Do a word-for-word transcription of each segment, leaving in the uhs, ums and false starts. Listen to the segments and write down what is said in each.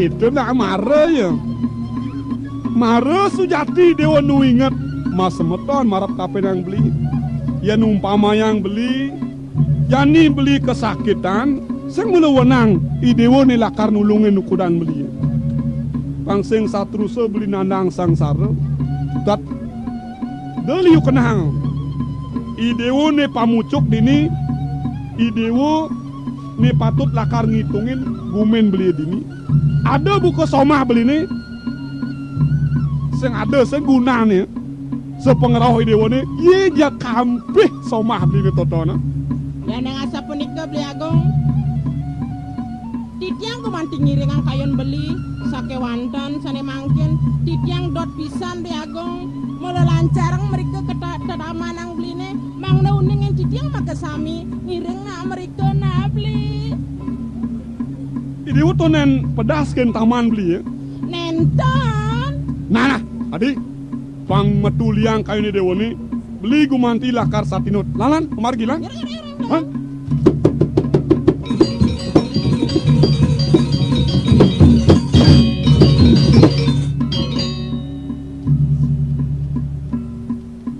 Itu nak mara ya. Mara sujati Déwa nu inget masemeton marep kapenang beli. Yén umpamayang beli, jani beli kasakitan, sing mula wenang I Déwa né lakar nulungin ukudan beli. Pang sing satrusa beli nandang sangsara. Tat Da liu kenang. I Déwa né pamucuk dini, I Déwa né patut lakar ngitungin gumin beli dini. Ada buka somah beliné, sing ada sing gunané, sapangrauh I Déwané, yé ja kampih somah beliné totona. Yén asapunika, Beli Agung. Titiang gumanti ngiringang kayun beli, sakéwanten sané mangkin, titiang dot pisan, Beli Agung. Mula lancarang mrika ka ta-, tetamanang beliné, mangda uning titiang makasami ngiring nak mrika nak beli. Idi utuh nén pedas kén taman beli ya? Nénten. Nah, nah, adi, pang metu liang kayuné Déwané, beli gumanti lakar satinut. Lan, lan, pamargi lan. Ngiring, ngiring, ngiring. Hah?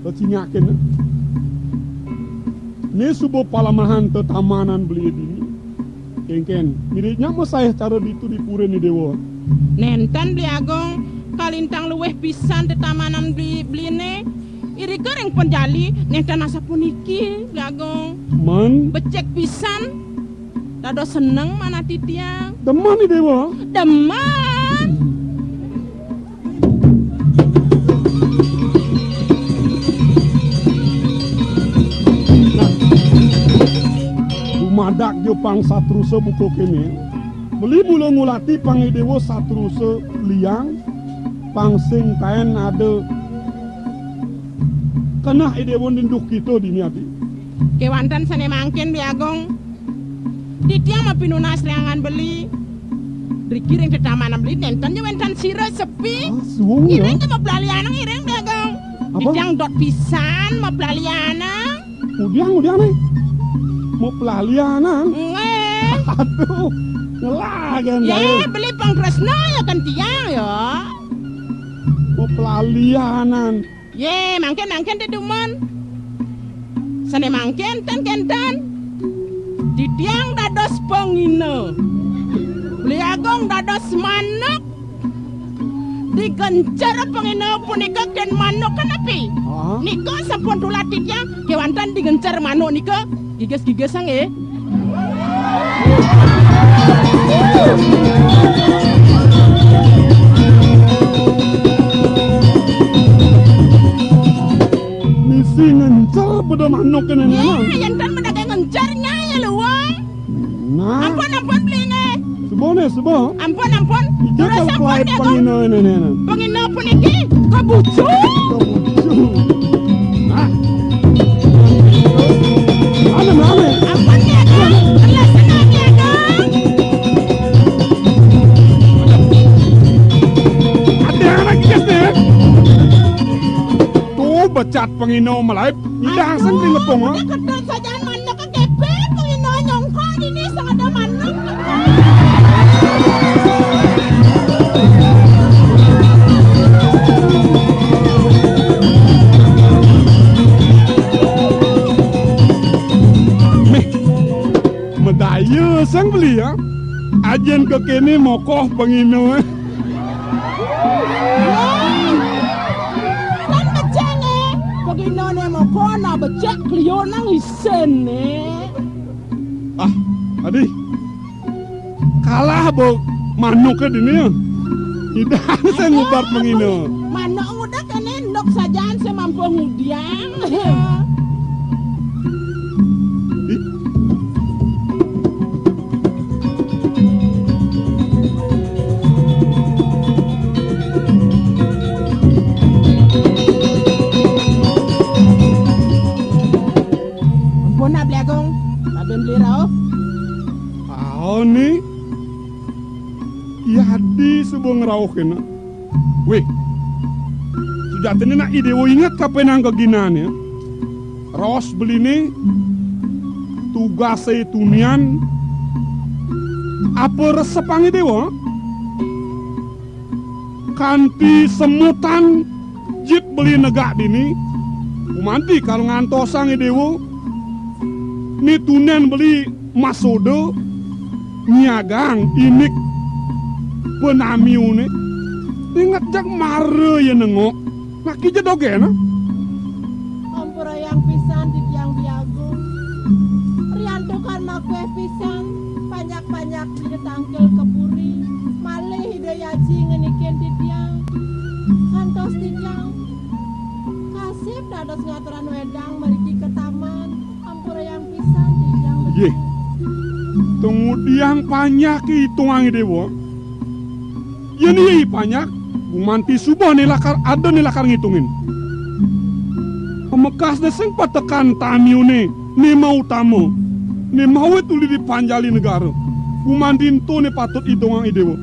Tecingakin. Né suba palemahan tetamanan beli dini. Kénkén, miribnya masaih cara ditu di puriné Déwa. Nénten, Beli Agung, kalintang luwih pisan tetamanan beli, beliné. Irika ring penjali, nénten asapuniki, Beli Agung. Men? Becik pisan. Dados seneng manah titiang. Demen I Déwa? Demen. Nah, dumadak ja pang satrusa buka kéné. Beli mula ngulati pang I Déwa satrusa liang, pang sing taén ada keneh I Déwa ninduh kita dini adi. Kéwanten sané mangkin, Beli Agung. Titiang mapinunas ring anggan beli. Riki ring tetamanan beli nénten ja wénten sira sepi. Ah, suwung, ya. Ngiring ja maplalianang, ngiring, Beli Agung. Apa? Titiang dot pisan maplalianang. Udiang, udiang né. Maplalianang. Nggih. Aduh, ngelah kan. Yé, beli pang tresna ya kén tiang ya. Maplalianang. Yé, mangkin-mangkin demen. Sané mangkin ten kénten. Titiang dados pangina. Beli Agung dados manuk. Digencer pangina punika kén manuk kenepi? Ah. Nika sampun tulat titiang, kéwanten digencer manuk nika gigis-gigisang, eh. Misi ngencer pada manuk kéné. Ya, yen ten pada ngencer nyai luwung. Nah. Ampun, ampun, beli nggih. Suba né, suba. Ampun, ampun. Ija terus ampun, pangina ini, ini, ini. Pangina puniki kebucu. Kebucu. Nah. Anu, anu. Ampun, ya, Kang. Kelas tenang, ya, Kang. Ada anak gas nih. Tuh, becat pangina malaib. Indah sing di ngepung, ha? Udah ketut saja manuk kekepe, pangina nyongkok ini sing ada manuk. Mih, medaya sang beli ya. Ajin kekéné mokoh pangina. Kan becengé, paginané moko na becek kliyo nang isené. Ah, adi. Kalah bo manuké dini. Idan sing ngubat pangina. Manuk ngudak kéné nduk sajaan sing mampu ngudiang. Ih. Ampun, Beli Agung. Raden beli rauh. Aoné. Yadi suba ngrauh kéné. Wih. Sujatiné nak I Déwa inget kapenang kaginané. Raos beliné tugasé tunian apa resepang I Déwa? Kanti semutan jit beli negak dini, gumanti kal ngantosang i déwa, ni tunden beli masoda nyiagang indik panamiuné. Inget jeg mara ya nengok. Nak ija dogén, ah? Ampurayang pisan titiang Dwi Agung. Riantukan makuéh pisan, panjak-panjak Ida tangkil ka puri, malih Ida Aji ngenikin titiang. Kantos titiang kasép dados ngaturang wédang mriki ka taman. Ampurayang pisan titiang. Inggih. Tumudiang panjak itungang i déwa. Yén iya i panjak, gumanti suba né lakar ada né lakar ngitungin. Pamekasné sing patekan tamiuné né mautama, né mawit uli di Panjali Negara. Gumanti ento né patut itungang i déwa.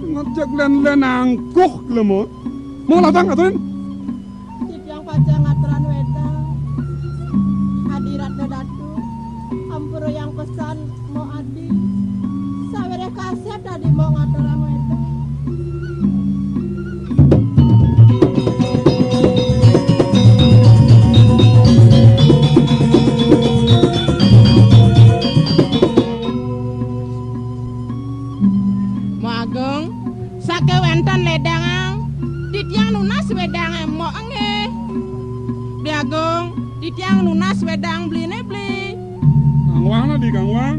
Ngejek lén-lén angkuh kelema. Mau labang aturin? Titiang pacang ngaturang wédang. Adi Ratna Datu, ampurayang pesan Mbok Adi. Sawiréh kasép dadi Mbok ngaturang wédang. Mbok Agung, sakéwanten lédangang, titiang nunas wédang Mbok nggih. Dwi Agung, titiang nunas wédang beliné beli. Kang Wang, Adi, Kang Wang.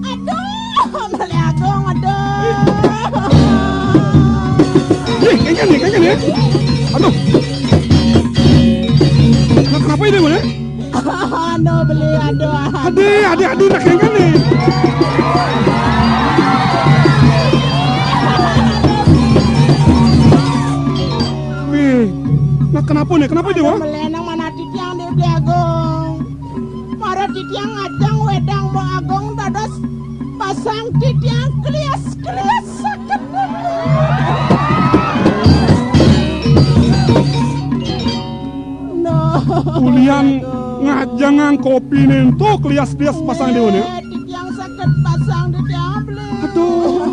Aduh, Beli Agung, aduh. Ih, kengken nih, kengken nih. Aduh. Nah, kenapa ini, Bang, ya? Aduh, Beli, aduh. Adi, adi, adi, nak kengken nih. Wih, nah, kenapa nih? Kenapa ini, Bang? Beli, nang mana titiang, Beli Agung? Mara titiang ngajeng wédang Mbok Agung dados pasang titiang klias-klias saket. No. Ulian ngajengang kopiné ento klias-klias pasang déwané. Titiang saket pasang titiang beli. Aduh.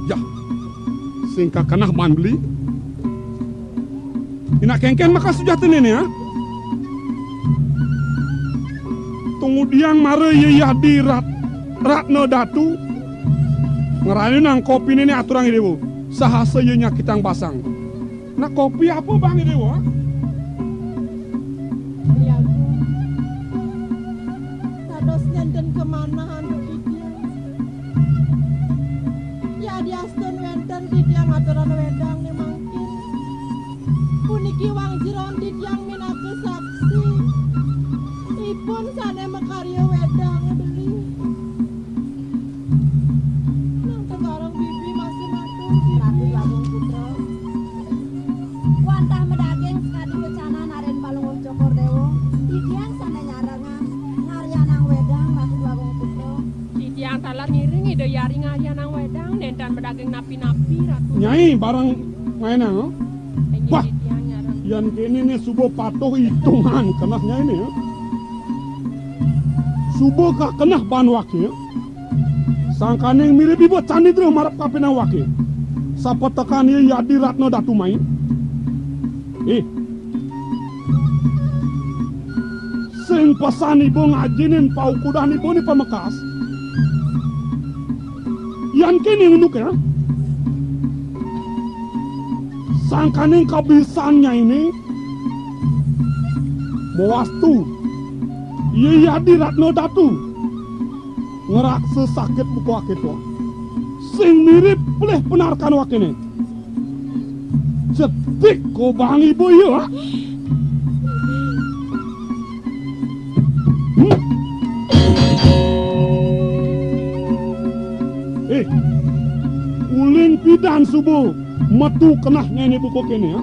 Yah, sing kakeneh baan beli. Inak kengken maka sujatiné, ya. Tumudiang mara ya Yadi Rat-, Ratna Datu ngrayunang kopiné né aturang i déwa. Sahasa ya nyakitang basang. Nah, kopi apa, Bang, ini, Wak? Iya, Bu. Dados nénten kemanahan, Bu Titiang. Ya, diastun wénten titiang aturan wédang né mangkin. Puniki wang jeron titiang minaka saksi. Ipun sané makarya wédang beli. Nang tegarang bibi masih matur, Ratu Agung Putra. Wantah medaging sekadi wecanan Raden Palungguh Cokor Dewa, titiang sané nyarengang ngaryanang wedang, Ratu Agung Putra. Titiang taler ngiring Ida Yari ngaryanang wedang, nénten medaging napi-napi, Ratu. Nyai bareng maenang, oh? Inggih. Wah, titiang nyareng. Yan kéné né suba patuh itungan keneh nyai né, ya. Suba kakeneh baan waké, ya. Sangkaning mirib iba canidra marep kapining waké. Sapetekan ya Yadi Ratna Datu mai. Eh. Sing pesan iba ngajinin paukudan iba né pamekas. Yan kéné unduk, ya. Sangkaning kabisan nyainé mawastu ya Yadi Ratna Datu. Ngraksa sakit buka kita. Sing mirip pelih penarkan wakéné. Cetik kobang iba ya. Hmm. Eh, uling pidan suba metu keneh nyainé buka kéné, ya.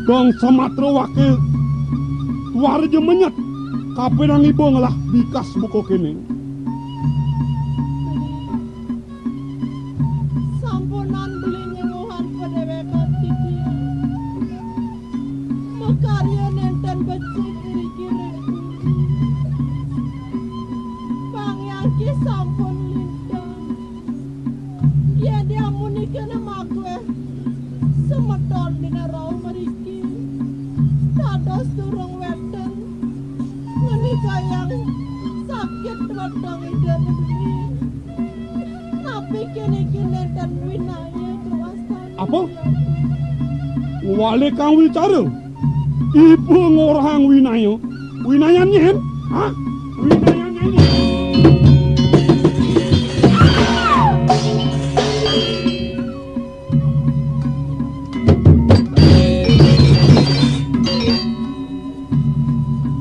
Dong samatra waké tuara ja menyet. Kapining iba ngelah bikas buka kéné. Sampunang beli nyenguhan padéwékan titiang. Makarya nénten becik iriki. Pang Hyang Ki sampun lintang. Yén amunika né makuéh semeton dina rauh mriki. Dados durung wénten ngenikayang sakit weteng Ida Déwi. Napi kinikin nénten winaya kawastani? Apa? Wali kang wicara. Iba ngorahang winaya. Winayan nyén? Hah? Winayan nyén?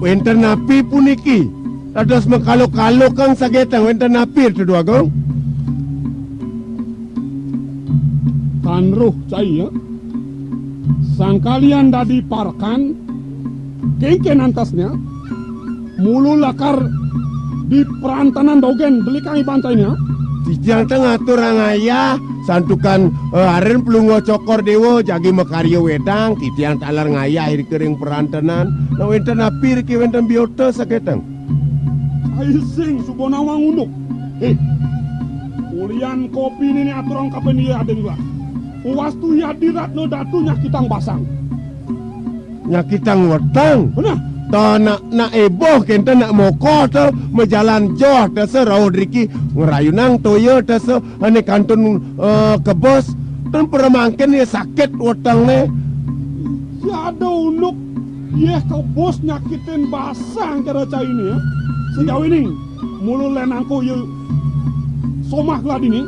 Wénten napi puniki? Dados makalo-kalo kang sagetang wénten napi, Ratu Déwa Agung? Tan roh cai, ya. Sangkalian dadi parekan, kénkén antasnya, mula lakar di perantanan dogén delikang iban cainé. Titiang té ngaturang ayah, santukan, eh, aren Palungguh Cokor Déwa jagi makarya wédang, titiang taler ngayah irika ring perantanan. Nah, wénten napi iriki wénten biota sakéteng? Ai sing suba nawang unduk. Héh. Ulian kopiné né aturang kapining Ida Déwi. Wastu Ida Ratna Datu nyakitang basang. Nyakitang weteng. Beneh. Ta nak, nak éboh kénten nak mokoh ta majalan joh ta sa rauh driki ngrayunang toya ta sa ané kantun, eh, kebos. Tan para mangkin ya sakit wetengné. Yé ada unduk, yé kebos nyakitin basang cara cainé, ya. Sajawining mula lén angko ya somah gladiné.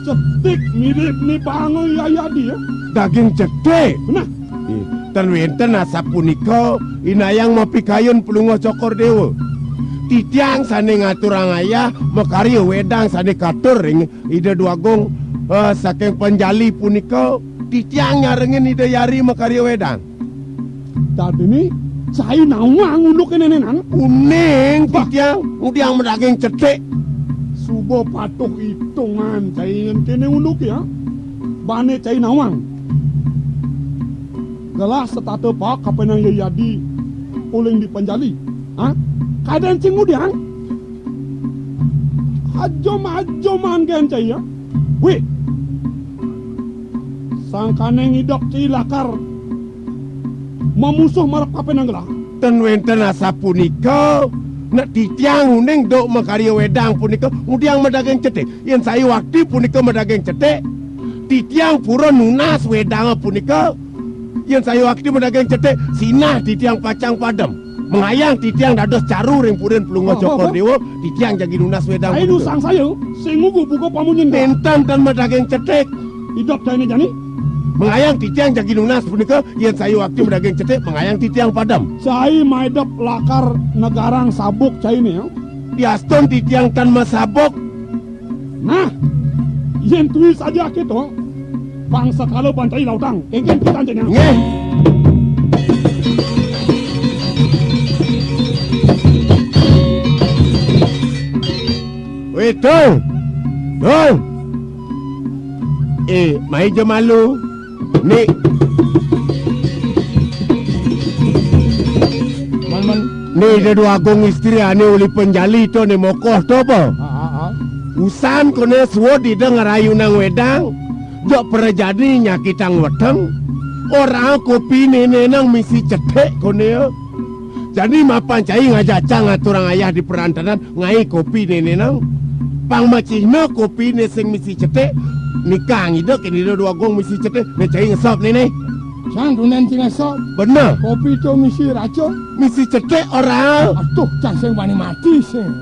Cetik mirip né banga Ida Déwi, ya. Daging cetik. Beneh. Ih, tan wénten asapunika, inayang mapikayun Palungguh Cokor Déwa. Titiang sané ngaturang ayah makarya wédang sané katur ring Ida Déwa Agung, eh, saking Panjali punika, titiang nyarengin Ida Yari makarya wédang. Dadiné cai nawang unduké nénénan? Uning. Bah. Titiang ngudiang madaging cetik. Suba patuh itungan cai kéné unduké, ya. Bané cai nawang. Gelah setata paek kapining Ida Déwi uling di Panjali. Hah? Kadén cai ngudiang? Ajum-ajuman gén cai, ya. Wih. Sangkaning idep cai lakar mamusuh marep kapining gelah. Tan wénten asapunika, nak titiang uning duk makarya wédang punika ngudiang madaging cetik. Yén sayuwakti punika madaging cetik, titiang pura nunas wédanga punika. Yén sayuwakti madaging cetik, sinah titiang pacang padem. Mangayang titiang dados caru ring purin Palungguh Apa, Cokor apa? Déwa, titiang jagi nunas wédang Ai punika. Nusangsaya, sing ngugu buka pamunyin. Nénten tan madaging cetik. Idep cainé jani? Mangayang titiang jagi nunas punika, yén sayuwakti madaging cetik, mangayang titiang padem. Cai maidep lakar negarang sabuk cainé, ya. Diastun titiang tan masabuk. Nah, yén tui saja kéto, pang sakala ban cai lautang, kénkén pitan cainé. Nggih. Wéh, Dul. Dul. Eh, mai ja malu. Né. Man, man. Né Ida Déwa Agung Istri ané uli Panjali to né mokoh to apa? Ah, ah, ah. Usan koné suud Ida ngrayunang wédang, jok prajani nyakitang weteng. Orahang kopi nénénang misi cetik koné ya. Jani mapan cai ngajak cang ngaturang ayah di perantanan, ngaé kopi nénénang. Pang macihna kopiné sing misi cetik, nika ngidek Ida Déwa Agung misi cetik, né cai ngesop néné. Cang tunden cai ngesop. Bener. Kopi to misi racun. Misi cetik ora. Aduh, cang sing wani mati sing.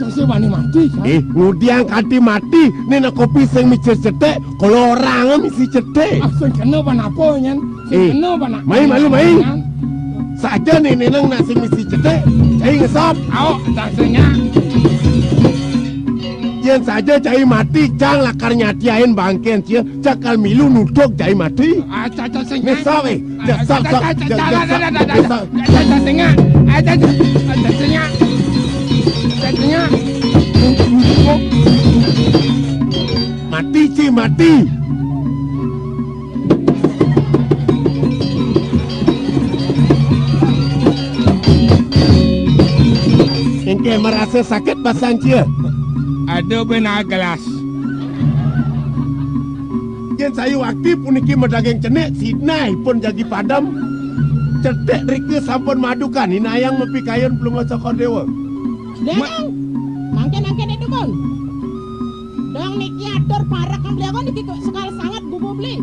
Cang sing wani mati, cang. Eh, ngudiang kanti mati, né nak kopi sing misi cetik, kala orahanga misi cetik. Ah, sing kena pan apa, nyen? Sing Eh, kena pan apa, mai malu, mai. Nyen? Saja né nénang nak sing misi cetik, cai ngesop. Au, dasarnya. Yén saja cai mati, cang lakar nyatiain bangkén cia, cakal milu nutug cai mati. Aca, aca, sing. Né sok, eh. Sok, sok, sok, sok, sok. Mati, ci, mati. Engké marasa sakit basang cia. Ada bén agelas. Yén sayuwakti puniki madaging cenik, sinah ipun jagi padem. Cetik rika sampun madukan, inayang mapikayun Palungguh Cokor Déwa. Dong, mangkin-mangkin itu, Bun. Dong niki atur parekan beli aku niki kok sekal sangat gugu beli.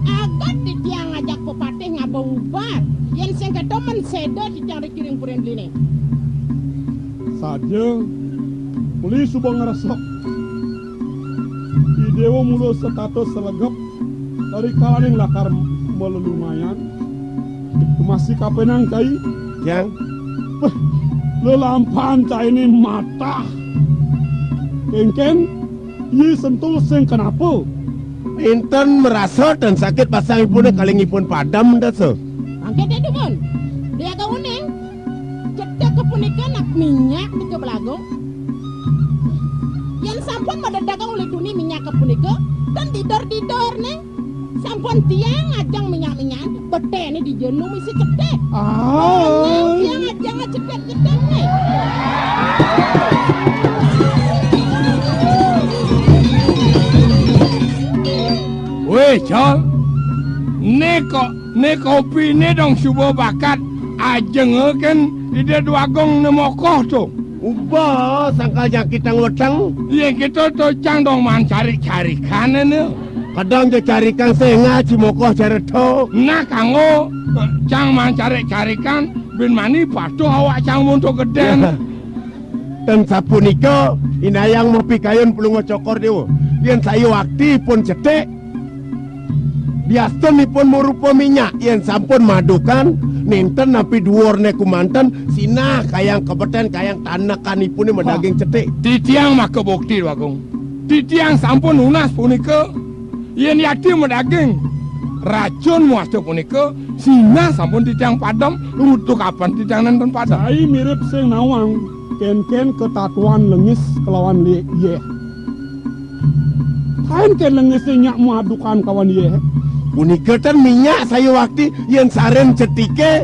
Agat titiang ngajak pepatih ngaba ubat. Yén sing keto men seda titiang dikiring purin beliné. Saja, uli suba ngresep. I Déwa mula setata sregep dari kalaning lakar malelungayan. Masih kapenang cai? Tiang. Beh, lelampahan cainé matah. Kénkén, iya sentul sing kenapa? Inten marasa tan sakit basang ipuné kaling ipun padem dasa. Angkit itu pun. Dia ke uning. Cetek ke punika nak minyak nika belagung. Yén sampun madadagang ulih tuni minyak ke punika, dan didor-didor nih. Sampun tiang ajeng minyak-minyakan, beténé di jenu misi cetek. Ah. Tiang ajeng cetek-cetek nih. Wéh, Col. Né kok, né kopiné dong suba bakat ajenga kén Ida Dwagung né mokoh to. Uba sangkal nyakitang weteng. Yén kéto to cang dong maan carik-carikan né. Kadang ja carikan sengal ci mokoh cara to. Nah, kanggo cang maan carik-carikan bin mani patuh awak cang mun to gedén. Tan sapunika, inayang mapikayun Palungguh Cokor Déwa. Yén sayuwakti pun cetik, diastun ipun marupa minyak. Yén sampun madukan, nénten napi duurné kumanten, sinah kayang kabetén, kayang tanekan ipuné madaging cetik. Titiang maka bukti, Bagong. Titiang sampun nunas punika, yén yati madaging racun muasta punika, sinah sampun titiang padem, rutuk kapan titiang nénten padem. Cai mirip sing nawang, kénkén katatuan lengis kelawan li-, yéh. Kain kén lengisé nyak madukan kawan yéh. Punika ten minyak sayuwakti yén sareng cetiké,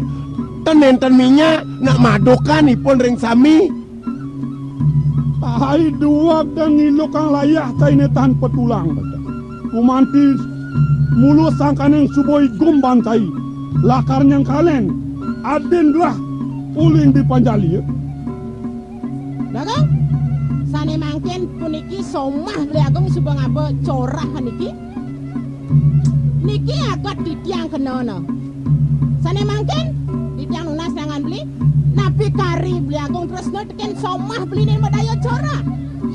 ten nénten minyak nak madukan ipun ring sami. Tahai duwag dan ngilukang layah cainé tan petulang. Kumanti mula sangkaning suba igum ban cai. Lakar nyengkalin adin gelah uling di panjali. Bagong, sané mangkin puniki somah Beli Agung suba ngaba corah niki. Niki agat titiang kenana. Sané mangkin titiang nunas nangan beli, napi kari Beli Agung tresna tekén somah beliné madaya corah.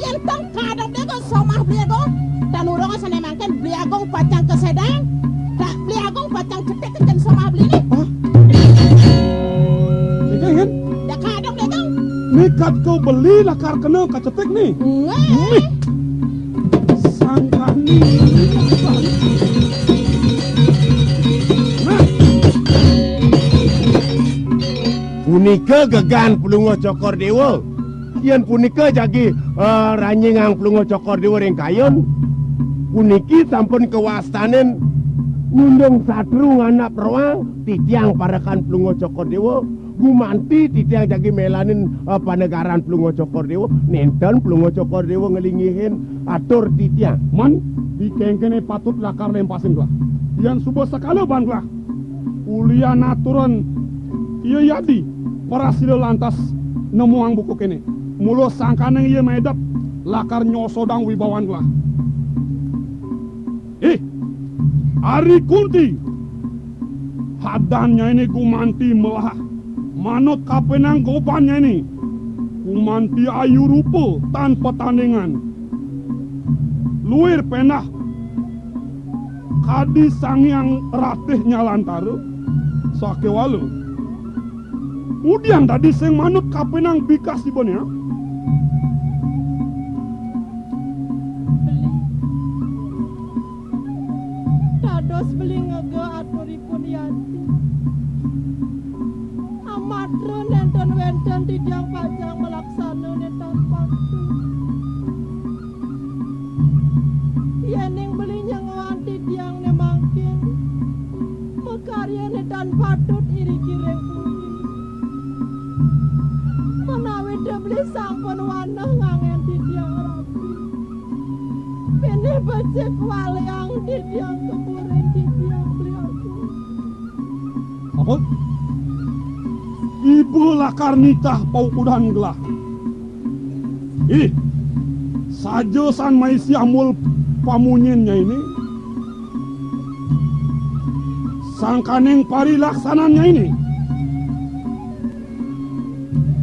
Yén tang kadang Beli Agung somah Beli Agung, tan urung sané mangkin Beli Agung pacang kasédang, tak Beli Agung pacang cetik tekén somah beliné. Hah? Cetik, kan? Dah kadang Beli Agung. Né kat ko beli lakar kena kacetik né. Nggih. Mih. Sangkani. Nah. Punika gegan Palungguh Cokor Déwa. Yén punika jagi, eh, ranjingang Palungguh Cokor Déwa ring kayun, puniki sampun kawastanin nyundung satru ngandap roang, titiang parekan Palungguh Cokor Déwa. Gumanti titiang jagi mélanin, eh, panegaran Palungguh Cokor Déwa, nénten Palungguh Cokor Déwa nglinggihin atur titiang. Man, di kéngkéné patut lakar lempasin gelah. Yan suba sekala ban gelah. Ulian aturan iya yadi, prasida lantas nemuang buka kéné. Mula sangkaning iya maedep, lakar nyosodang wibawan gelah. Ih, Ari Kunti, hadan nyainé gumanti melah, manut kapenang goban nyainé, gumanti ayu rupa tan patandingan. Luir pendah kadi Sang Hyang Ratih Nyalantara, sakéwala. Ngudiang dadi sing manut kapenang bikas ibané. Beli ngega aturipun yati. Amatra nénten wénten titiang pacang malaksana nénten patut. Yéning beli nyengoan titiang né mangkin, makarya nénten patut iriki ring puri. Menawi té beli sampun waneh nganggén titiang rabi. Pinih becik waliang titiang kapurin titiang beli agung. Apa? Iba lakar nitah paukudan gelah. Ih, saja san maisi amul pamunyin nyainé. Sangkaning parilaksanan nyainé.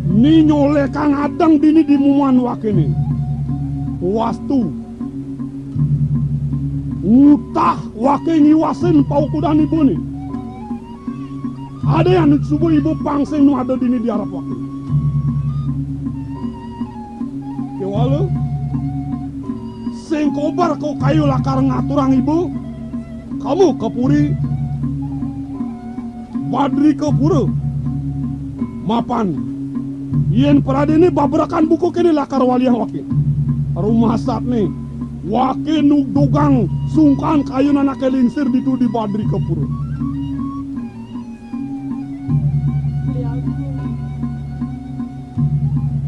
Ni nyolékang adeng dini di mumuan wakéné. Wastu. Ngutah waké ngiwasin paukudan ibané. Ada ané suba iba pang sing nu ada dini di arep waké. Kéwala sing kobar kok kayu lakar ngaturang iba, kamu ka puri Badrikapura. Mapan yén pradéné babrekan buka kéné lakar waliang waké. Rumasatné waké nugdugang sungkan kayun anaké lingsir ditu di Badrikapura.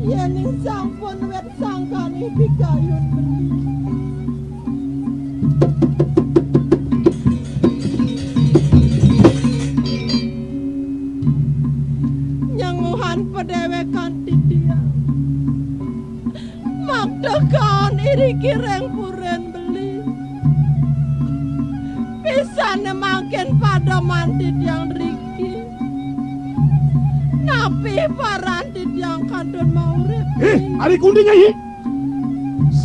Yéning sampun wét sangkané pikayun beli. Nyenguhan padéwékan titiang. Makta kaon iriki ring purin beli. Pisané mangkin pademan titiang riki. Napi paran titiang kantun maurip? Ih, ari kunti nyai.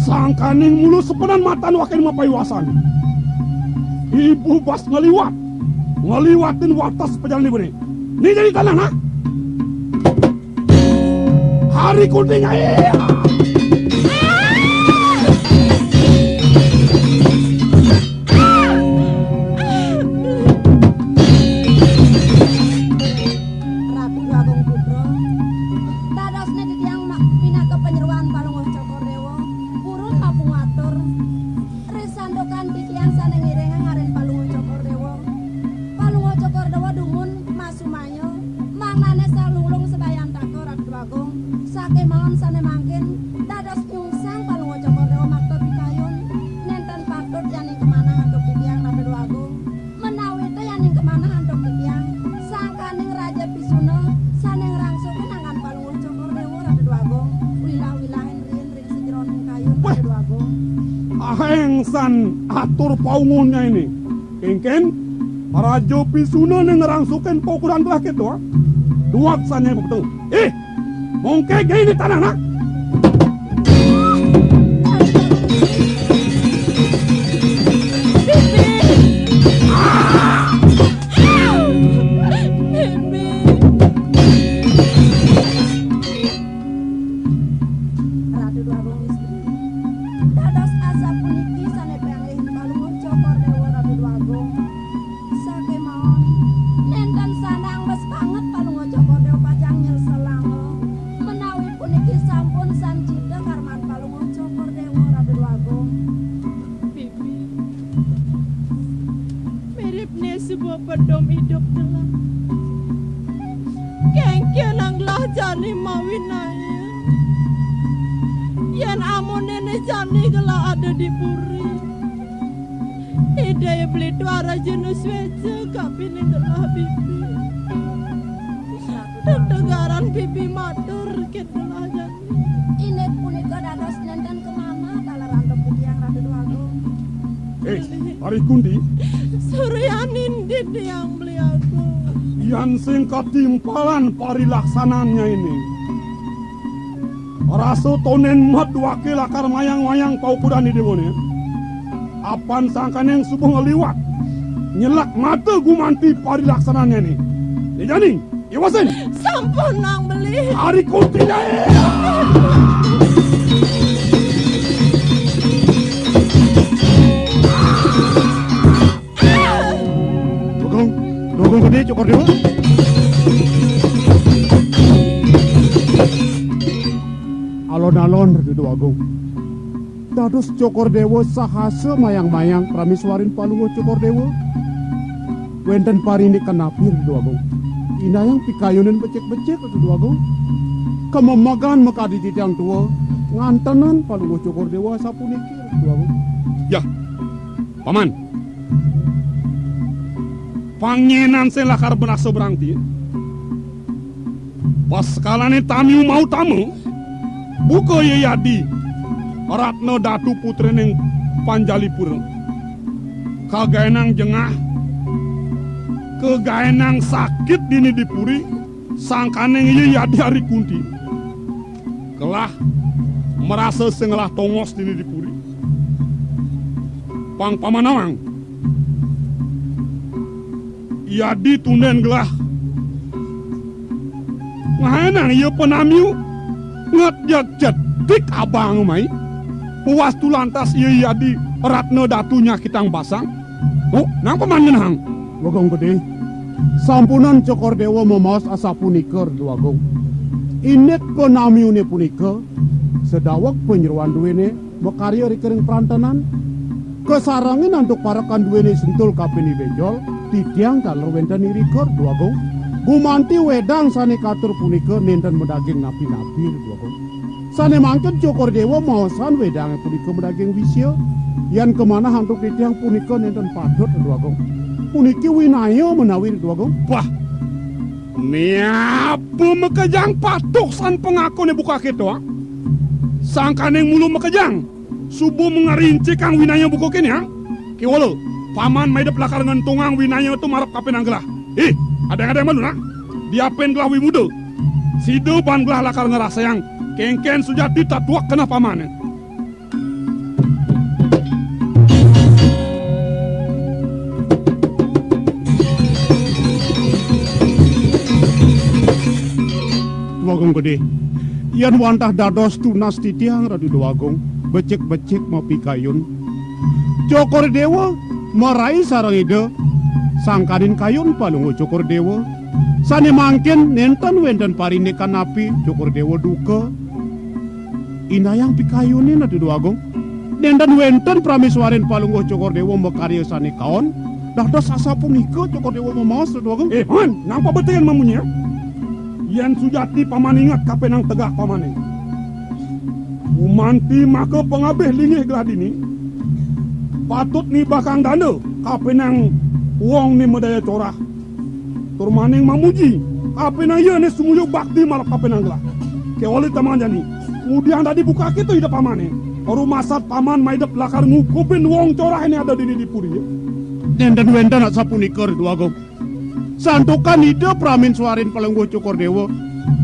Sangkaning mula sepenan matan waké mapaiwasan. Ibu bas ngaliwat. Ngaliwatin wates pajalan ibané. Ni jadi tanah, nah. Ari kunti nyai. Ratu Agung Putra, dadosné titiang ma-, pinaka panyeroan Palungguh Cokor Déwa, purun mapangatur, ri santukan titiang sané ngiringang arin Palungguh Cokor Déwa. Palungguh Cokor Déwa dumun masumaya, mangdané salulung sabayantaka Ratu Agung, sakémaon sané mangkin dados nyungsang Palungguh Cokor Déwa makta pikayun, nénten patut yaning kamanah antuk titiang Ratu Agung. Menawi té yaning kamanah antuk titiang, sangkaning Raja Pisuna sané ngrangsuk nangkan Palungguh Cokor Déwa Ratu Agung, wilah-wilahin riin ring sajeroning kayun Ratu Agung. Aheng san atur paunguhnya ini. Kénkén, Raja Pisuna né ngrangsukin paukudan gelah kéto, ah. Duat san nyai pepeteng. Ih, mongké gé ini tanah, nah. Ratu Déwa Agung Istri. Dados asapuniki sané panglihin Palungguh Cokor Déwa Ratu Déwa Agung. Sakémaon, nénten sandang mes banget Palungguh Cokor Déwa pacang nyelselang. Menawi puniki sampun sancita karman Palungguh Cokor Déwa Ratu Déwa Agung. Bibi. Miripné suba pedum idup telah. Kéngkénang gelah jani mawi naya. Yén amuné né jani gelah ada di puri. Ida Beli Tuara Jenu Swéca kapining gelah bibi. Tetegaran bibi matur ké gelah jani. Inggih punika dados nénten kamanah taler antuk titiang Ratu Déwa Agung. Eh, Ari Kunti. Suryaning titiang Beli Agung. Yan sing katimpalan parilaksanannya ini. Rasa tondén med waké lakar mayang-mayang paukudan idéwané. Apan sangkaning suba ngaliwat. Nyelak mata gumanti parilaksanannya ini. Né jani. Iwasin. Sampun nang beli. Ari Kunti Jaya. Cokor Dewa. Alon-alon, Ratu Déwa Agung. Dados Cokor Dewa sahasa mayang-mayang prameswarin Palungguh Cokor Dewa. Wénten parindikan napi, Ratu Déwa Agung? Indayang pikayunin becik-becik, Ratu Déwa Agung. Kamemegan makadi titiang tua, ngantenang Palungguh Cokor Dewa sapuniki, Ratu Déwa Agung. Yah, Paman. Pangénan sing lakar brasa brangti. Pas kalané tamiu mautama, buka Yéyadi, Ratna Datu putrining Panjalipura. Kagaénang jengah, kagaénang sakit dini di puri, sangkaning Yéyadi Ari Kunti. Gelah marasa sing ngelah tongos dini di puri. Pang Paman nawang. Yadi tundén gelah. Ngaénang ia panamiu ngat jag jedik abang mai. Pawastu lantas ia Yadi Ratna Datu nyakitang basang. Oh, nang Paman ngenahang? Bagong Gedé. Sampunang Cokor Déwa mamaos asapunika, Ratu Agung. Indik panamiuné punika, sadaweg panyeroan duéné makarya ring kering prantenan. Kasarengin antuk parekan duéné sentul kapining béjol, titiang taler wénten irika, Ratu Agung. Gumanti wédang sané katur punika nénten madaging napi-napi, Ratu Agung. Sané mangkin Cokor Déwa maosang wédangé punika madaging wisia. Yén kamanah antuk titiang punika nénten patut, Ratu Agung. Puniki winaya menawi, Ratu Agung. Wah, né apa makejang patuh san pangakuné buka kéto, ah? Sangkaning mula makejang. Suba mangarincikang winaya buka kéné, ah? Kéwala, Paman maidep lakar ngentungang winaya to marep kapining gelah. Ih, adéng-adéng malu, nah. Diapin gelah wimuda. Sida ban gelah lakar ngrasayang kénkén sujati tatuek keneh Pamané. Déwa Agung Gedé, yén wantah dados tunas titiang, Ratu Déwa Agung, becik-becik mapikayun. Cokor Déwa marai sareng Ida, sangkaning kayun Palungguh Cokor Déwa. Sané mangkin nénten wénten parindikan napi, Cokor Déwa duka. Indayang pikayunin, Ratu Déwa Agung. Nénten wénten prameswarin Palungguh Cokor Déwa makarya sané kaon. Dados asapunika Cokor Déwa mamaos, Ratu Déwa Agung. Eh, Paman, nang pabetén mamunyi, ah? Yén sujati Paman inget kapining tegeh Pamané. Gumanti maka pangabih linggih gelah dini, patut nibakang danda kapining wong né madaya corah. Tur maning mamuji, kapining ia né sumuyug bakti marep kapining gelah. Kéwala tamang jani, ngudiang dadi buka kéto Ida Pamané. Rumasat Paman maidep lakar ngukubin wong corah né ada dini di puri, ya. Nénten wénten asapunika, Ratu Agung. Santukan Ida prameswarin Palungguh Cokor Déwa,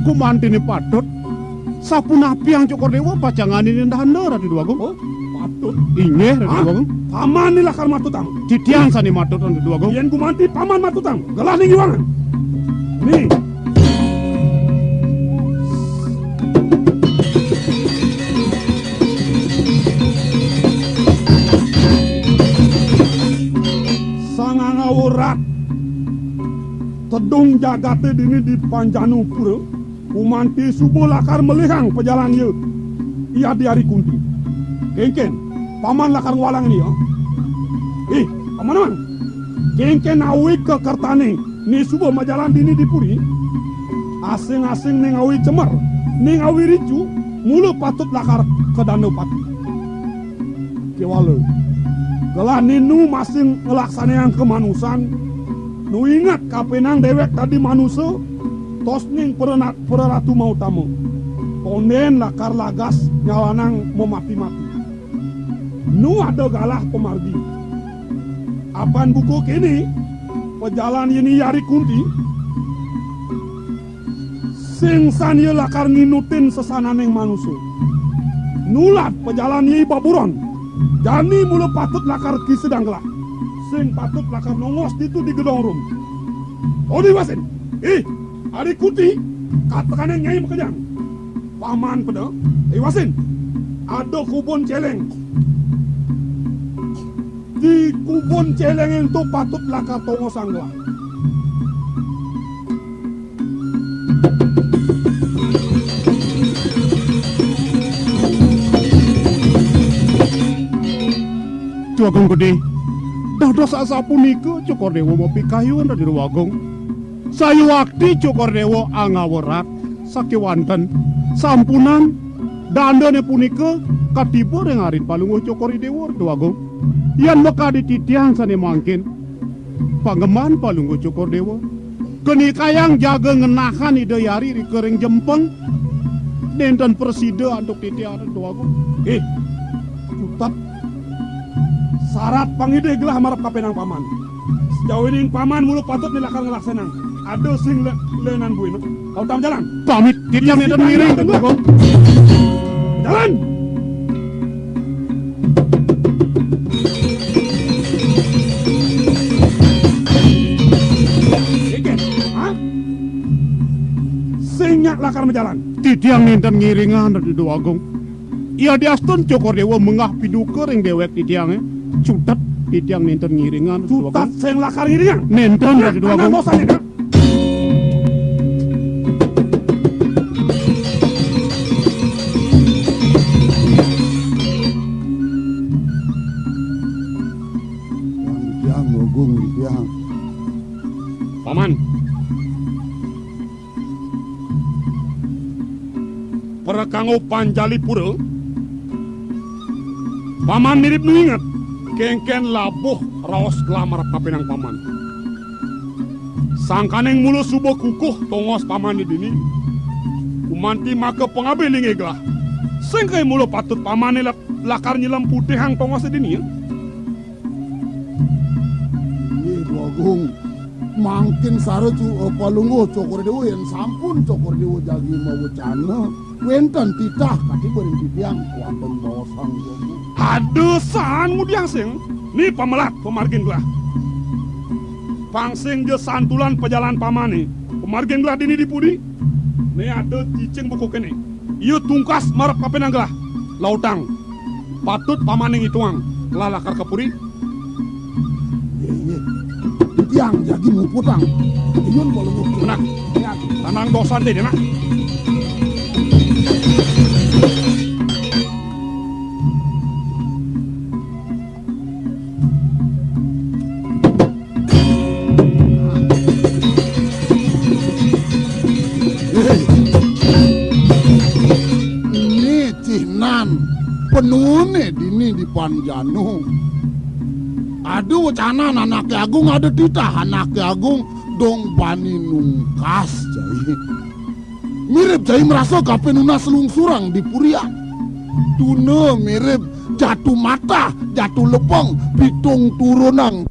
gumantiné patut. Sapunapiang Cokor Déwa pacang nganinin danda, Ratu Déwa Agung? Oh, patut. Inggih, Ratu Déwa Agung. Paman né lakar matutang. Titiang sané matut, Ratu Déwa Agung. Yén gumanti Paman matutang, gelah ning iwangan. Ning. Sang Angawurat, tedung jagaté dini di Panjanupura. Gumanti suba lakar melihang pajalan ia, Yadi Ari Kunti. Kénkén, Paman lakar ngwalangin ia. Ih, Paman, Paman. Kénkén awig kakertané né suba majalan dini di puri. Asing-asing né ngawi cemer, né ngawi ricu, mula patut lakar kadanda pati. Kéwala. Gelah né nu masih nglaksanayang kamanusan, nu inget kapining déwék dadi manusa, tos ning prana-, praratu mautama. Tondén lakar lagas nyalanang mamati-mati. Nu ada galah pamargi. Apan buka kéné, pajalan yén Yari Kunti, sing san ia lakar nginutin sesananing manusa. Nulad pajalan ia baburon. Jani mula patut lakar kisidang gelah. Sing patut lakar nongos ditu di gedong rum. Odi wasin. Ih, Ari Kunti, katekané Nyai makejang. Paman peda, iwasin. Ada kubun céléng. Di kubun céléng ento patut lakar tongosang gelah. Agung Gedé, dados asapunika Cokor Déwa mapikayun Ratu Agung. Sayuwakti Cokor Déwa angawerat sakéwanten sampunang dandané punika katiba ring arit Palungguh Cokor Déwa, Ratu Agung. Yén makadi titiang sané mangkin, panggemban Palungguh Cokor Déwa, kenikayang jaga ngenahang Ida Hyang Rika ring jempeng, nénten prasida antuk titiang, Ratu Agung. Eh, Cutet. Sarat pangidih gelah marep kapining paman. Sajawining paman mula patut né lakar nglaksanang. Ada sing lé-, lénan buina. Kau tam jalan. Pamit, titiang nénten ngiring, Ratu Agung. Jalan. Sing nyak lakar majalan. Titiang nénten ngiringang, Ratu Agung. Yadiastun Cokor Déwa menggah piduka ring déwék titiangé, Cutet, titiang nénten ngiringang, Ratu Agung. Cutet sing lakar ngiringang. Nénten, Ratu Agung. Dosané, nah. Tiang, Agung, tiang. Paman. Prekanggo Pancalipura, paman mirib nu inget, kénkén labuh raos gelah marep kapining paman. Sangkaning mula suba kukuh tongos paman di dini, gumanti maka pangabih linggih gelah. Sing kai mula patut pamané lak-, lakar nyelemputihang tongos di dini, ya? Inggih, Dwagung. Mangkin sara cu-, eh, Palungguh Cokor Déwa yén sampun Cokor Déwa jagi mawecana, wénten titah katiba ring titiang, wénten baosang Dwagung. Aduh, san ngudiang sing. Ni pamelat pamargin gelah. Pang sing ja santulan pajalan pamané. Pamargin gelah dini di pudi. Né ada cicing buka kéné. Ia tungkas marep kapining gelah. Lautang. Patut pamané ngituang. Gelah lakar ka puri. Iya, iya. Tiang jagi muputang. Iyun kalau muput. Nah, tanang dosan deh, nak. Né cihnan penuné dini di Panjanu. Ada wecanan anaké agung, ada titah anaké agung, dong bani nungkas, cai. Mirib cai marasa kapinunas lungsurang di purian. Tuna mirib jatu matah, jatu lepeng, pitung turunang.